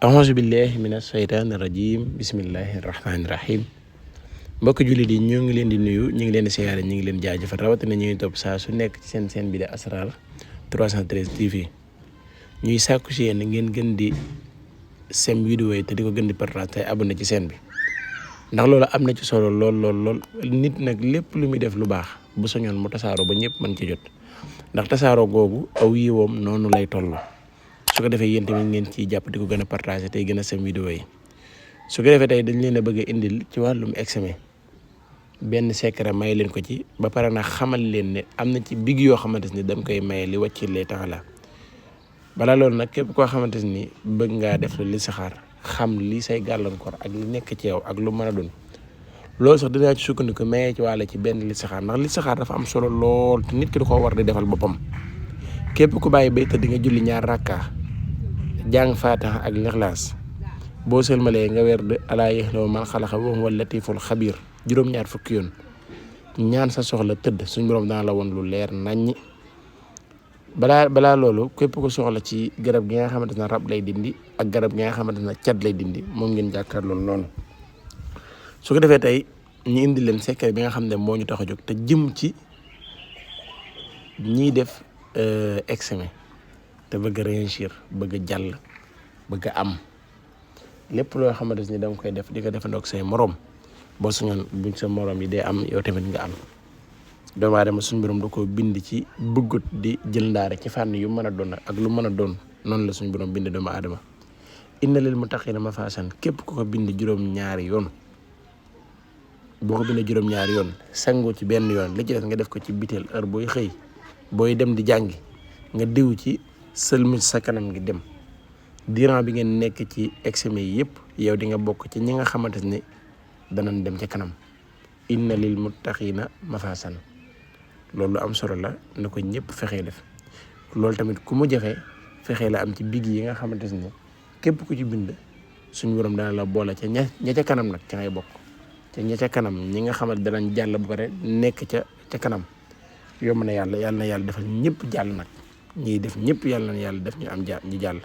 auzu billahi mina shaytaani rajim bismillahi rahmaani rahim mbokk jullit yi ñoo ngi leen di nuyu ñu ngi leen di siyaare ñu ngi leen jaajëfal rawatina ñuy topp saa su nekk ci seen bi de Asrar 313 TV ñuy sàkku si yéen ngeen gën di sem vidéo yi te di ko gën di partage tey abonné ci seen bi ndax loolu am na ci solo lool nit nag lépp lu muy def lu baax bu soñoon mu tasaaroo ba ñëpp mën ci jot ndax tasaaroo googu aw yiwoom noonu lay toll. su ko defee yéen tamit ngeen ciy jàpp di ko gën a partagé tey gën a sem vidéo yi su ko defee tey dañ leen a bëgg a indil ci wàllum examen benn secret may leen ko ci ba pare na xamal leen ne am na ci big yoo xamante ni dañ koy maye li wàcc lee tax la balaa loolu nag képp koo xamante ni bëgg ngaa def li saxaar xam li say gàllankoor ak li nekk ci yow ak lu mën a doon loolu sax dinaa ci sukkandiku maye ci wàlla ci benn li saxaar ndax li saxaar dafa am solo lool te nit ki da koo war di defal boppam képp ku bàyyi bay tëdd nga julli ñaar rakka jàng faatiha ak lixlaas boo sëlmalee nga weer de alaa yaxlamu man xalaqa wa huwa latiful xabiir juróom-ñaar fukki yoon ñaan sa soxla tëdd suñ borom dana la woon lu leer naññi balaa loolu képp ko soxla ci garab gi nga xamante ne rab lay dindi ak garab gi nga xamante ne cat lay dindi moom ngeen jàkkaar loolu noonu su ko defee tey ñu indi leen secret bi nga xam ne moo ñu tax a jóg te jëm ci ñiy def examen te bëgg a réussir bëgg a jàll bëgg a am lépp loo xamante ni da nga koy def di ko defandoo ak say morom boo suñoon buñ sa morom yi dee am yow tamit nga am doomu aadama suñu borom da ko bind ci bëggut di jël ndaare ci fànn yu mën a doon ak lu mën a doon noonu la suñu borom bind doomu aadama inna lil muttaqiina mafaasan képp ku ko bind juróom-ñaari yoon boo ko bindee juróom-ñaari yoon sangu ci benn yoon li ci def nga def ko ci biteel heure booy xëy booy dem di jàngi nga diw ci sëlmu sa kanam ngi dem diiran bi ngeen nekk ci examen yi yëpp yow di nga bokk ci ñi nga xamante ne danañ dem ca kanam inna lil muttaqiina mafaasan loolu am solo la na ko ñëpp fexee def loolu tamit ku mu jafe fexee la am ci big yi nga xamante ne képp ku ci bind suñu borom dana la boole ca ña ca kanam nag ca ngay bokk ca ña ca kanam ñi nga xamante danañ jàll ba pare nekk ca kanam yomb na yàlla na yàlla defal ñëpp jàll nag ñiy def ñëpp yàlla na yàlla def ñu am ñu jàll